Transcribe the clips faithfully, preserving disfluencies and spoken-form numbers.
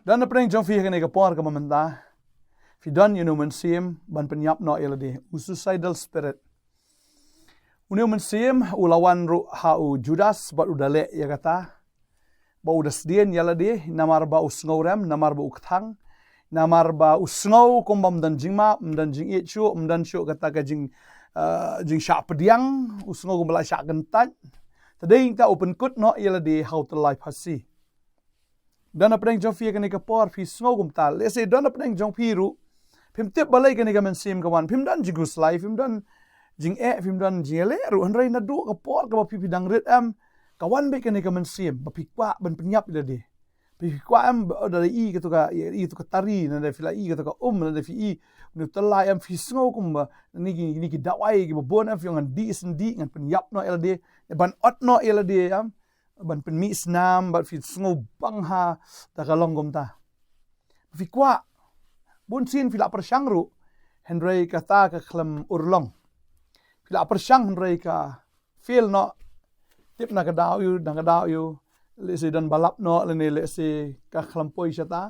Don na pdeng jong phi ha kane ka por kaba mynta, phi don ïa u mynsiem ban pynïap noh ïa lade, u suicidal spirit. Une u mynsiem u la wan ruh ha u Judas bad u da leh ïa kata, ba u da sdien ïa lade, namar ba u sngewrem, namar ba u kthang, namar ba u sngew kumba ym don jingmap, ym don jingïeit shuh, ym don shuh kata ka jing, eh, jingshah pdiang, u sngew kumba la shah kyntait. Te dei ta u pynkut noh ïa lade ha u tyllai phasi. Don na pdeng jong phi ha kane ka por phi sngew kumta, lehse don na pdeng jong phi ruh phim tip balei kane ka mynsiem ka wan, phim don jingkhuslai, phim don jingeh, phim don jingïaleh ruh, hynrei naduh ka por kaba phi phi dang rit em, ka wan beit kane ka mynsiem ba phi kwah ban pynïap ïa lade. Phi, phi kwah em ba da i kato ka, i kato ka tari, nada phi la i kato ka um, nada phi i une u tyllai em, phi sngew kumba ni ki, ni ki dawai kiba bun em, phi ong ngan dih shen dih, ngan pynïap noh ïa lade, ban ot noh ïa lade em, ban pynmih snam, bad phi sngew bang ha da ka long kumta. Phi kwah, bun sien phi la pyrshang ruh, hynrei kata ka khlem urlong. Phi la pyrshang hynrei ka fail noh, tip na ka daw ïa u, na ka daw ïa u, lehse don ba lap noh lane lehse ka khlem poi shata.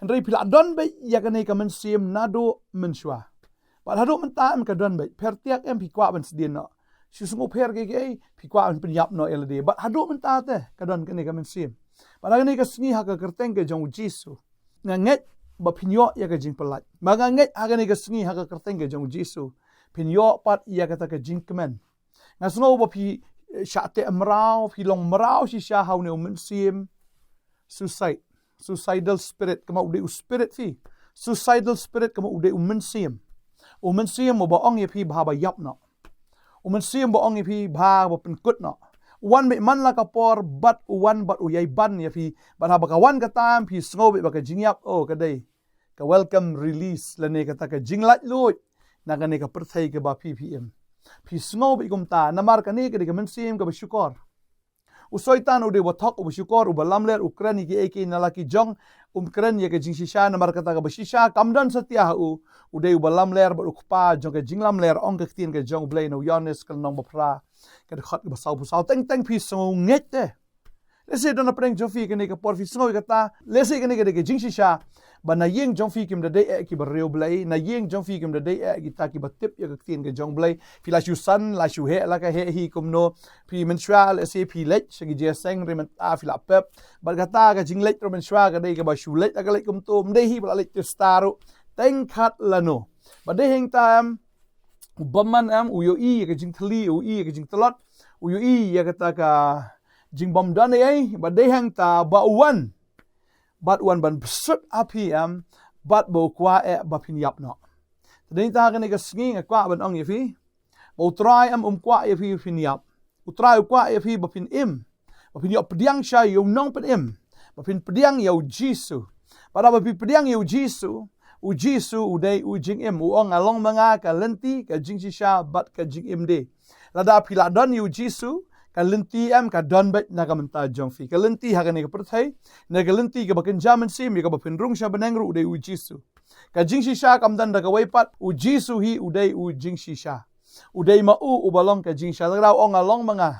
Hynrei phi la don beit ïa kane ka mynsiem naduh mynshuwa. Bad haduh mynta em ka don beit, pher tiak em phi kwah ban sdien noh. Shu sngew pher kiei kiei, phi kwah ban pynïap noh ïa lade. Bad haduh mynta te ka don kane ka mynsiem. Bad ha kane ka sngi ha ka kyrteng ka jong u Jisu, nga ngeit ba phin ïoh ïa ka jingpyllait. Ba nga ngeit ha kane ka sngi ha ka kyrteng ka jong u Jisu, phin ïoh pat ïa kata ka jingkmen. Nga sngew ba phi, eh, shah teh mraw, phi long mraw shisha ha une u mynsiem suicide, suicidal spirit, kaba u dei u spirit phi. Suicidal spirit kaba u dei u mynsiem. U mynsiem uba ong ïa phi ba haba ïap noh. U mynsiem ba ong ïa phi ba haba pynkut noh. U wan beit man la ka por bad u wan bad u ïai ban ïa phi. Bad haba ka wan ka taïm phi sngew beit ba ka jingïap, oh, ka dei ka welcome release lane kata ka jinglaitluid na kane ka pyrthei kaba phi phi im. Phi sngew beit kumta namar kane ka dei ka mynsiem kaba shukor. U Soitan u dei uba thok, uba shukor, uba lamler, u kren ïa kiei kiei na la ki jong, um kren ïa ka jingshisha, namar kata kaba shisha kam don satia ha u. U dei uba lamler bad u kpa jong ka jinglamler, ong ka ktien ka jong u Blei na u Ïoannis ka lynnong ba phra, ka dkhot kaba sawphew saw. Teng teng phi sngew ngeit te. Lehse don na pdeng jong phi kane ka por phi sngew ïa kata, lehse kane ka dei ka jingshisha ba na ïing jong phi kim da dei eh kiba riewblei, na ïing jong phi kim da dei eh kita kiba tip ïa ka ktien ka jong u Blei. Phi la shu san, la shu heh, la ka heh hi kumno. Phi mynshuwa lehse phi leit sha ki jingïaseng, hynrei mynta phi la pep. Bad kata ka jingleit ruh mynshuwa ka dei kaba shu leit la ka leit kumto, ym dei hi ba la leit te star ruh. Teng khatlano. Bad dei hangta em, u bymman em, u ïohi ïa ka jingthylli, u ïohi ïa ka jingtlot, u ïohi ïa kata ka jingbymdon ei ei, bad dei hangta ba u wan. Bad u wan ban pynshut ha phi em, bad ba u kwah eh ba phin ïap noh. Te dei ta kane ka sngi nga kwah ban ong ïa phi ba U Trai em um kwah ïa phi ba phin ïap. U Trai u kwah ïa phi ba phin im, ba phin ïoh pdiang sha ïa u nongpynim, ba phin pdiang ïa u Jisu. Bad haba phi pdiang ïa u Jisu, u Jisu u dei u jingim. U ong, nga long ma nga ka lynti, ka jingshisha bad ka jingim de. Lada phi la don ïa u Jisu, ka lynti em ka don beit na ka bynta jong phi. Ka lynti ha kane ka pyrthei, ne ka lynti kaba kynja mynsiem, ïa kaba phin rung sha bneng ruh u dei u Jisu. Ka jingshisha kam don da kawei pat, u Jisu hi u dei u jingshisha. U dei ma u uba long ka jingshisha. Lada u ong, nga long ma nga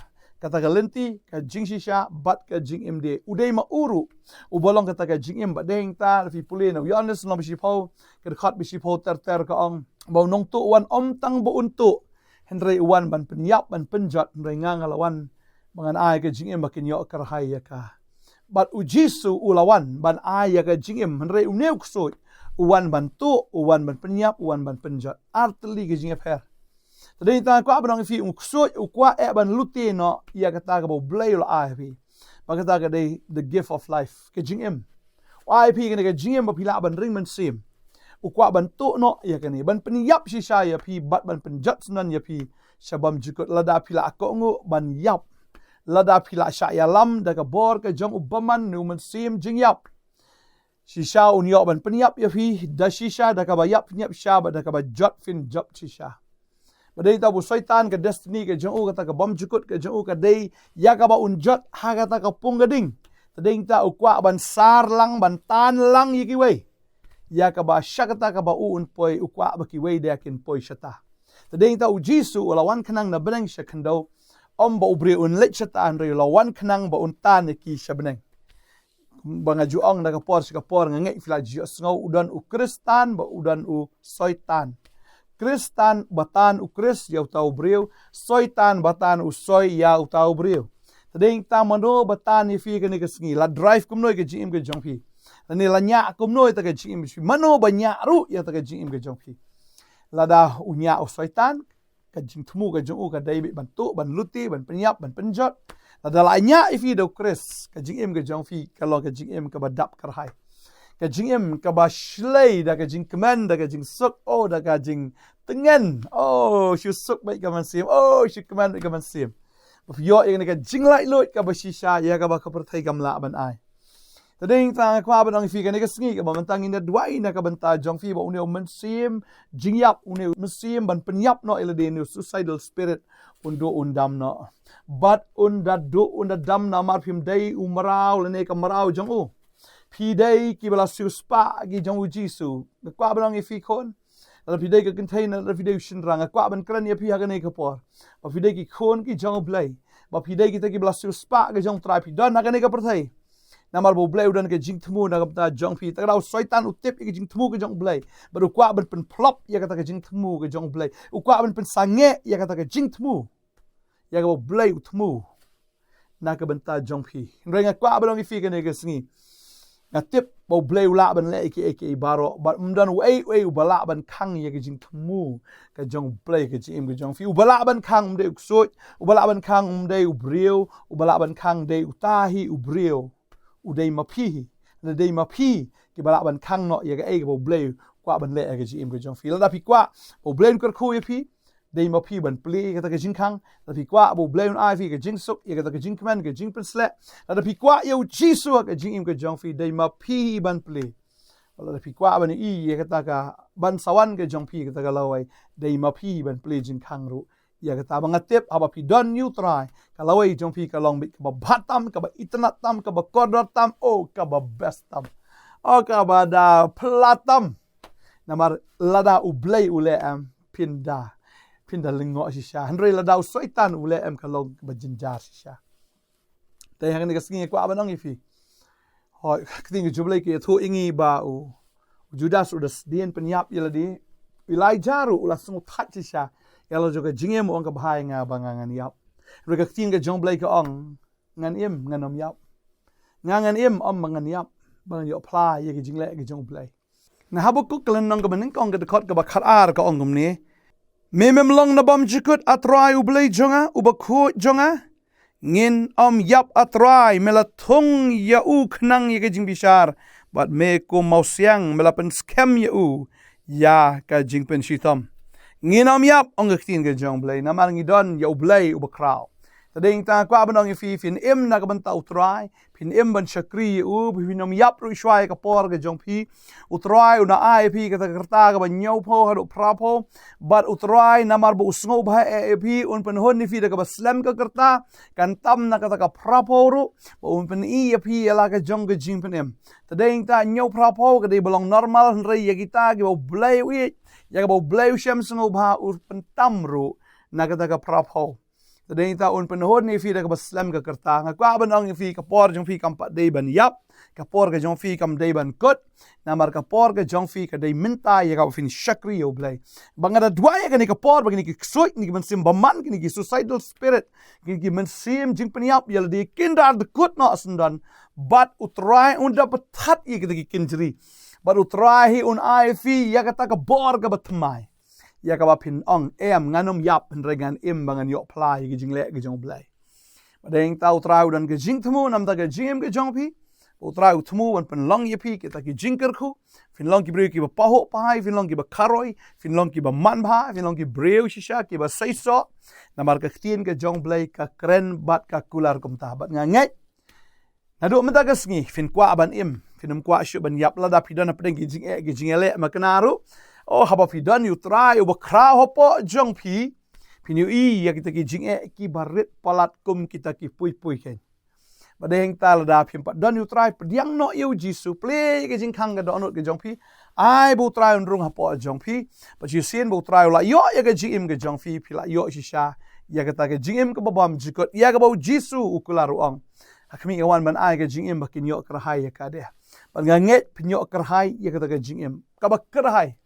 kata ka lynti, ka jingshisha bad ka jingim de. U dei ma u ruh uba long kata ka jingim. Bad dei hangta lada phi pule na u Ïoannis lynnong ba shiphew, ka dkhot ba shiphew ter ter, ka ong ba u nongtuh u wan ym tang ba un tuh, hynrei u wan ban pynïap, ban pynjot. Hynrei nga, nga la wan ba ngan ai ka jingim ba kin ïoh kyrhai ïa ka. Bad u Jisu u la wan ban ai ïa ka jingim, hynrei une u ksuid u wan ban tuh, u wan ban pynïap, u wan ban pynjot. Ar tylli ka jingïapher. Te dei ta kwah ban ong ïa phi, u ksuid u kwah eh ban lute noh ïa kata kaba U Blei u la ai ha phi. Ba kata ka dei the gift of life, ka jingim. U ai phi kane ka jingim ba phi lah ban ring mynsiem. U kwah ban tuh noh ïa kane, ban pynïap shisha ïa phi bad ban pynjot syndon ïa phi sha bymjukut. Lada phi la kohnguh ban ïap, lada phi la shah ïalam da ka bor ka jong u bymman ne u mynsiem jingïap, shisha un ïoh ban pynïap ïa phi da shisha, da kaba ïap pynïap shisha bad da kaba jot pynjot shisha. Bad dei ta ba u Soitan, ka destiny ka jong u, kata ka bymjukut ka jong u ka dei ïa kaba un jot ha kata ka pung ka ding. Te dei ta u kwah ban sar lang, ban tan lang ïa kiwei. Ïa kaba sha kata kaba u un poi, u kwah ba kiwei de kin poi shata. Te dei ta u Jisu u la wan khnang na bneng sha khyndew. Ym ba u briew un leit shata, hynrei u la wan khnang ba un tan ïa ki sha bneng. Ba nga ju ong na ka por sha ka por, nga ngeit phi la ju ïohsngew, u don u Khristan bad u don u Soitan. Khristan ba tan u Khrist ïa uta u briew, Soitan ba tan u soi ïa uta u briew. Te dei tang mano ba tan ïa phi kane ka sngi, la drive kumno ïa ka jingim ka jong phi, lane la ñiah kumno ïa ta ka jingim ka jong phi, mano ba ñiah ruh ïa ta ka jingim ka jong phi. Lada u ñiah u Soitan, ka jingthmu ka jong u ka dei beit ban tuh, ban luti, ban pynïap, ban pynjot. Lada la ñiah ïa phi da u Khrist, ka jingim ka jong phi ka long ka jingim kaba dap kyrhai, ka jingim kaba shlei da ka jingkmen, da ka jingsuk, oh, da ka jingtngen. Oh, shu suk beit ka mynsiem, oh, shu kmen beit ka mynsiem. Ba phi ïoh ïa kane ka jinglaitluid kaba shisha ïa kaba ka pyrthei kam lah ban ai. Te dei tang nga kwah ban ong ïa phi kane ka sngi, kaba mynta ngin ïa duwai na ka bynta jong phi, ba une u mynsiem jingïap, une u mynsiem ban pynïap noh ïa lade, une u suicidal spirit, un duh un dam noh. Bad un da duh un da dam namar phim dei u mraw lane ka mraw jong u. Phi dei kiba la siewspah ki jong u Jisu. Nga kwah ban ong ïa phi khun, lada phi dei ka kynthei, lada phi dei u shynrang, nga kwah ban kren ïa phi ha kane ka por, ba phi dei ki khun ki jong u Blei, ba phi dei kita kiba la siewspah ki jong u Trai. Phi don ha kane ka pyrthei namar ba u Blei u don ka jingthmu na ka bynta jong phi. Te lada u Soitan u tip ïa ka jingthmu ka jong u Blei, bad u kwah ban pynphlop ïa kata ka jingthmu ka jong u Blei, u kwah ban pynsangeh ïa kata ka jingthmu ïa kaba u Blei u thmu na ka bynta jong phi. Hynrei nga kwah ban ong ïa phi kane ka sngi, nga tip ba u Blei u lah ban leh ïa kiei kiei baroh, bad ym don uei uei uba lah ban khang ïa ka jingthmu ka jong u Blei ha ka jingim ka jong phi. Uba lah ban khang um dei u ksuid, uba lah ban khang um dei u briew, uba lah ban khang dei uta hi u briew, u dei ma phi hi. Lada dei ma phi, kiba lah ban khang noh ïa kaei kaba u Blei u kwah ban leh ha ka jingim ka jong phi. Lada phi kwah ba u Blei un kyrkhu ïa phi, dei ma phi ban plie ïa kata ka jingkhang. Lada phi kwah ba u Blei un ai phi ka jingsuk, ïa kata ka jingkmen, ka jingpynsleh, lada phi kwah ïa u Jisu ha ka jingim ka jong phi, dei ma phi ban plie. Lada phi kwah ban ïohi ïa kata ka ban sa wan ka jong phi, kata ka lawei, dei ma phi ban plie jingkhang ruh ïa kata. Ba nga tip haba phi don ïa u Trai, ka lawei jong phi ka long beit kaba bha tam, kaba itynnad tam, kaba kordor tam, oh, kaba best tam, oh, kaba da pla tam. Namar lada u Blei u leh em, phin da, phin da lyngngoh shisha. Hynrei lada u Soitan u leh em, ka long kaba jynjar shisha. Te ha kane ka sngi nga kwah ban ong ïa phi, hooid, ka ktien ka jong u Blei ka ïathuh ïa ngi ba u, u Judas u da sdien pynïap ïa lade. U Elijah ruh u la sngewthait shisha ïa la jong ka jingim, u ong, ka bha ïa nga ba nga ngan ïap. Hynrei ka ktien ka jong u Blei ka ong, ngan im, ngan ym ïap. Nga ngan im, ym ba ngan ïap, ba ngan ïoh phla ïa ka jingleh ka jong u Blei. Na Habakuk ka lynnong kaba nyngkong, ka dkhot kaba khatar, ka ong kumne: Me mem long na bymjukut, A Trai u Blei jong nga, u bakhuid jong nga. Ngin ym ïap, A Trai, me la thung ïa u khnang ïa ka jingbishar, bad me kum mawsiang me la pynskhem ïa u ïa ka jingpynshitom. Ngin ym ïap, ong ka ktien ka jong u Blei, namar ngi don ïa u Blei uba khraw. Te dei tang nga kwah ban ong ïa phi, phin im na ka bynta u Trai, phin im ban shakri ïa u, phin ym ïap ruh shuwa ïa ka por ka jong phi. U Trai u na ai ïa phi kata ka rta kaba hynñiewphew haduh phraphew. Bad u Trai, namar ba u sngewbha eh ïa phi, un pynhun ïa phi da kaba slem ka rta, kan tam na kata ka phraphew ruh, ba un pyni ïa phi ïa la ka jong ka jingpynim. Te dei tang hynñiew phraphew ka dei ba long normal, hynrei ïa kita kiba u Blei u ïeit, ïa kaba u Blei u shem sngewbha, u pyntam ruh na kata ka phraphew. Te dei tang un pynhun ïa phi da kaba slem ka rta. Nga kwah ban ong ïa phi, ka por jong phi kam pat dei ban ïap, ka por ka jong phi kam dei ban kut, namar ka por ka jong phi ka dei mynta ïa kaba phin shakri ïa u Blei. Ba nga da duwai ïa kane ka por ba kine ki ksuid, kine ki mynsiem bymman, kine ki suicidal spirit, kine ki mynsiem jingpynïap ïa lade, kin da dkut noh syndon. Bad u Trai un da pynthat ïa kita ki kynjri. Bad u Trai hi un ai ïa phi ïa kata ka bor kaba thymmai, ïa kaba phin ong, em, ngan ym ïap, hynrei ngan im ba ngan ïoh phla ïa ka jingleh ka jong u Blei. Ba dei tang u Trai u don ka jingthmu namar ka jingim ka jong phi. U Trai u thmu ban pynlong ïa phi kita ki jingkyrkhu. Phin long ki briew kiba pahuh pahai, phin long kiba kharoi, phin long kiba manbha, phin long ki briew shisha kiba seisoh. Namar ka ktien ka jong u Blei ka kren bad ka kular kumta. Bad nga ngeit naduh mynta ka sngi phin kwah ban im, phin ym kwah shuh ban ïap, lada phi don hapdeng ki jingeh ki jingeh leh makna ruh. Oh, haba phi don ïa u Trai uba khraw hapoh jong phi, phin ïohi ïa kita ki jingeh kiba rit palat kum kita ki pui pui kein. Ba dei tang lada phim pat don ïa u Trai, pdiang noh ïa u Jisu, plie ïa ka jingkhang ka dohnud ka jong phi. Ai ba u Trai un rung hapoh jong phi. Bad shisien ba u Trai u la ïoh ïa ka jingim ka jong phi, phi la ïoh shisha ïa kata ka jingim kaba bymjukut, ïa kaba u Jisu u kular u ong, Ha khmih nga wan ban ai ka jingim ba kin ïoh kyrhai ïa ka de. Bad nga ngeit phin ïoh kyrhai ïa kata ka jingim. Kaba kyrhai.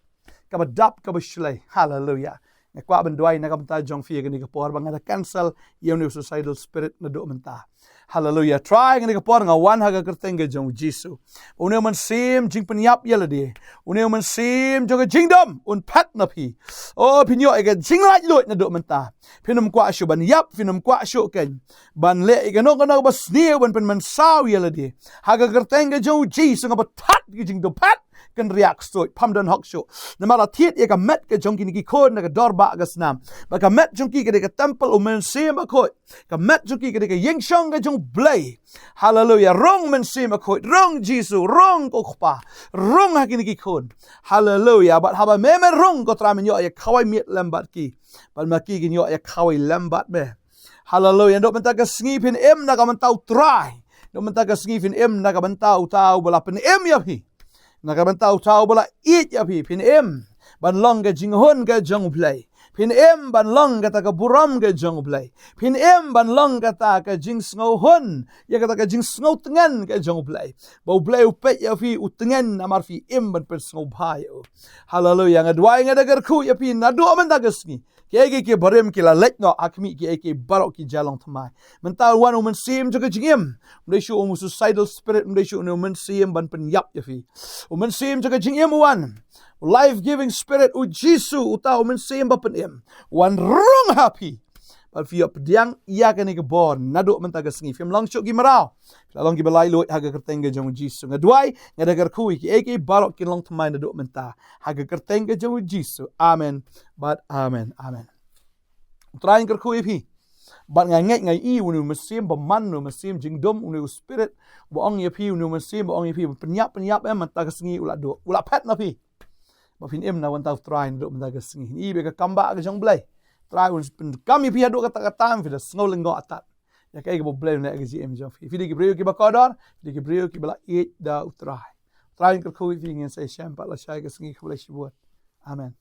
Kaba dap kaba shlei. Haleluya. Nga kwah ban duwai na ka bynta jong phi ïa kane ka por ba nga da cancel ïa une u suicidal spirit naduh mynta. Haleluya. Trai, ïa kane ka por nga wan ha ka kyrteng ka jong u Jisu. Une u mynsiem jingpynïap ïa lade. Une u mynsiem jong ka jingdom un phet na phi. O, phin ïoh ïa ka jinglaitluid naduh mynta. Phin ym kwah shuh ban ïap, phin ym kwah shuh kein ban leh ïa kano kano kaba sniew ban pynmynsaw ïa lade. Ha ka kyrteng ka jong u Jisu nga batai ka jingdum phet kan riak sut, pham don hok shuh. Namar la thied ïa ka met ka jong kine ki khun na ka dor bah ka snam. Bad ka met jong ki ka dei ka temple u Mynsiem Bakhuid. Ka met jong ki ka dei ka ïingshong ka jong u Blei. Haleluya. Rung Mynsiem Bakhuid, rung Jisu, rung ko Kpa, rung ha kine ki khun. Haleluya. Bad haba me me rung, ko Trai, men ïoh ïa khawai miet lem bad ki. Bad ma ki kin ïoh ïa khawai lem bad me. Haleluya. Naduh mynta ka sngi phin im na ka bynta u Trai. Naduh mynta ka sngi phin im na ka bynta uta uba la pynim ïa phi. Na ka bynta uta uba la ïeit ïa phi, phin im ban long ka jinghun ka jong u Blei. Phin im ban long kata ka burom ka jong u Blei. Phin im ban long kata ka jingsngewhun ïa kata ka jingsngewtngen ka jong u Blei. Ba u Blei u peit ïa phi, u tngen namar phi im ban pynsngewbha ïa u. Haleluya. Nga duwai, nga da kyrkhu ïa phi naduh mynta ka sngi. Kiei kiei ki barim ki la leit noh ha khmih, kiei kiei baroh ki jia long thymmai. Mynta wan u mynsiem jong ka jingim. Ym dei shuh u suicidal spirit, ym dei shuh u mynsiem ban pynïap ïa phi. U mynsiem jong ka jingim wan. U life giving spirit u Jisu, uta u mynsiem ba pynim. Wan rung ha phi. Bad phi ïoh pdiang ïa kane ka bor naduh mynta ka sngi. Phim long shuh ki mraw. Phi la long kiba laitluid ha ka kyrteng ka jong u Jisu. Nga duwai, nga da kyrkhu ïa kiei kiei baroh kin long thymmai naduh mynta. Ha ka kyrteng ka jong u Jisu. Amen. Bad amen. Amen. U Trai un kyrkhu ïa phi. Bad nga ngeit, nga ïohi une u mynsiem bymman, une u mynsiem jingdum, une u spirit ba ong ïa phi, une u mynsiem ba ong ïa phi, pynïap, pynïap, eh, mynta ka sngi u la duh, u la phet na phi. Ba phin im na ka bynta u Trai naduh mynta ka sngi. Ïohi ba ka kam ba ka jong u Blei. Trai un pynkam ïa phi haduh katta katta, phi da sngew lyngngoh tat ïa kaei kaba u Blei un leh ha ka jingim jong phi. Phi dei ki briew kiba kordor, phi dei ki briew kiba la ïeit da u Trai. U Trai un kyrkhu ïa phi, ngin sa ïashem pat lashai ka sngi, khublei shibun. Amen.